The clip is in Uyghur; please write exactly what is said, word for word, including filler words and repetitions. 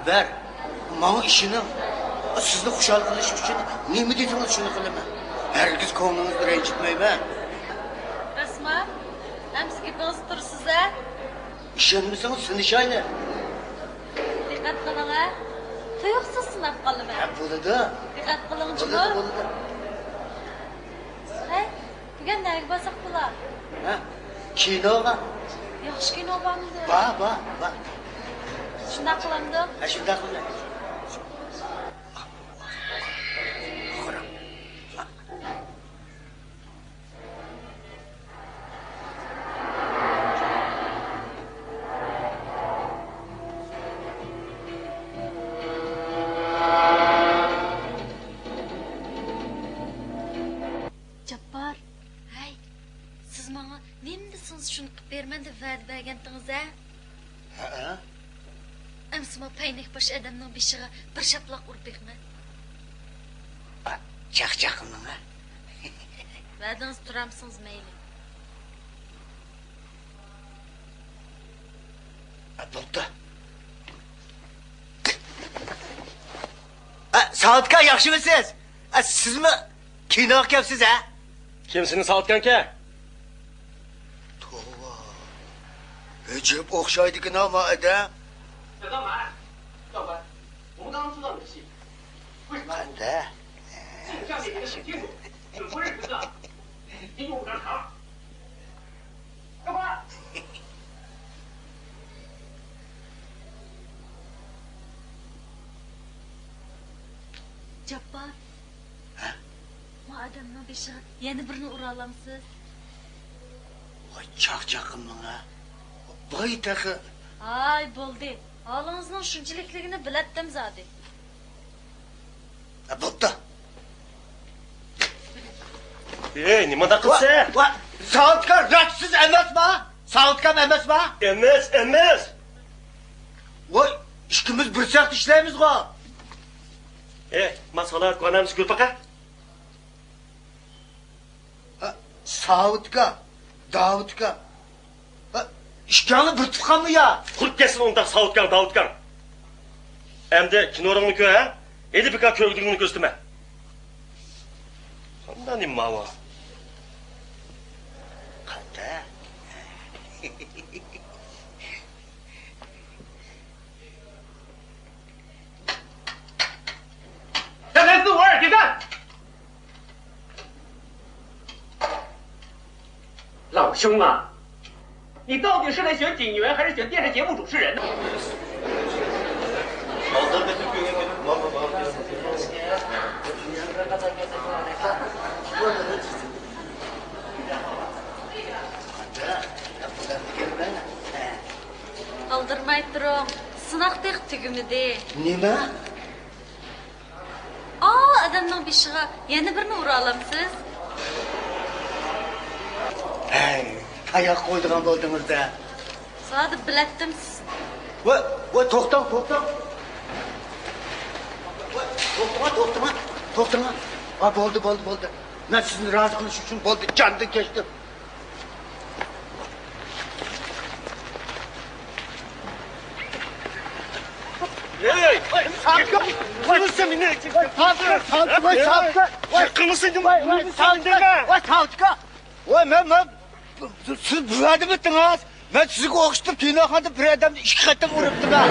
بەر، ماڭا ئىشىنىڭ. سىزنى خۇشال قىلىش ئۈچۈن نېمە دېسىڭىز، شۇنى قىلىمەن. ھەرگىز كۆڭلىڭىزنى رەنجىتمەيمەن. رەسما، ئەمسە گېپىڭىزدە تۇرىسىز-ھە؟ ئىشەنمىسىڭىز سىنىشايلى. دىققەت قىلىڭ-ھە. تۇيۇقسىز سىناپ قالىمەن. ھە، بولىدۇ. دىققەت قىلىڭ، بولىدۇ، جۇمۇ. بولىدۇ. ھەي، بۈگۈن نەگە بارساق بولا؟ ھە؟ كىنوغا. ياخشى كىنو بارمىدۇ؟ بار، بار، بار. شۇنداق قىلامدۇ؟ ھە، شۇنداق قىلىمىز. جاپپار، ھەي، سىز ماڭا نېمە دېسىڭىز شۇنى قىلىپ بېرىمەن دەپ ۋەدە بەرگەنتىڭىز ھە؟ ھەئە. ئەمسىمۇ پەينەك باش ئادەمنىڭ بېشىغا بىر شاپىلاق ئۇرۇپ بېقىمەن. ئا، چاقچاق قىلماڭ ھە. ۋەدىڭىزدە تۇرامسىڭىز مەيلى. ئا، بوپتۇ. ئا، ساۋۇتكا ياخشىمۇسىز؟ ئا، سىزمۇ كىنوغا كەپسىز ھە؟ كىم سېنى ساۋۇتكانكەن؟ توۋا. ئەجەب ئوخشايدىكىنا ما ئادەم. قانداق؟ جاپپار. ھە؟ ما ئادەمنىڭ بېشىغا يەنە بىرنى ئۇرالامسىز؟ ۋاي، چاقچاق قىلماڭ ھە. ۋاي، تېخى. ھاي، بولدى. ھالىڭىزنىڭ شۇنچىلىكلىكىنى بىلەتتىم زادى. ھە، بوپتۇ. ئەي، نېمانداق قىلسا؟ ۋا، ۋا، ساۋۇتكا راست سىز ئەمەسما؟ ساۋۇتكام ئەمەسما؟ ئەمەس، ئەمەس. ۋاي، ئىككىمىز بىر سېختا ئىشلەيمىزغۇ. ئەي، ما سالاھەت كونا ئەمىسە كۆر پاقا. ھە، ساۋۇتكا، داۋۇتكا. ھە، ئىككىڭلار بىر تۇغقانمۇ يا؟ قۇرۇپ كەتسۇن ئۇنداق ساۋۇتكاڭ، داۋۇتكاڭ. ئەمدى كىنورۇڭنى كۆر ھە؟ ھېلى بىكار كۆرگۈدىكىڭنى كۆرسىتىمەن. قانداق نېمە ماۋۇ؟ قانداق؟ لا兄啊，你到底是来选警员还是选电视节目主持人呢？ئالدىرىماي تۇرۇڭ، سىناق تېخى تۈگىمىدى. نېمە؟ ئا، ئادەمنىڭ بېشىغا يەنە بىرنى ئۇرالامسىز؟ ھەي، تاياق قويىدىغان بولدىڭىز-دە. زادى بىلەتتىم سىزنى. ۋاي، ۋاي، توختاڭ، توختاڭ. ۋاي، توختىما، توختىما، توختىما. ئا، بولدى، بولدى، بولدى. مەن سىزنى رازى قىلىش ئۈچۈن بولدى، جاندىن كەچتىم. ۋاي، مەن، مەن، سىز بۇ يەردىمىتىڭىز؟ مەن سىزگە ئوخشىتىپ كىنوخانىدا بىر ئادەمنى ئىككى قېتىم ئۇرۇپتىمەن.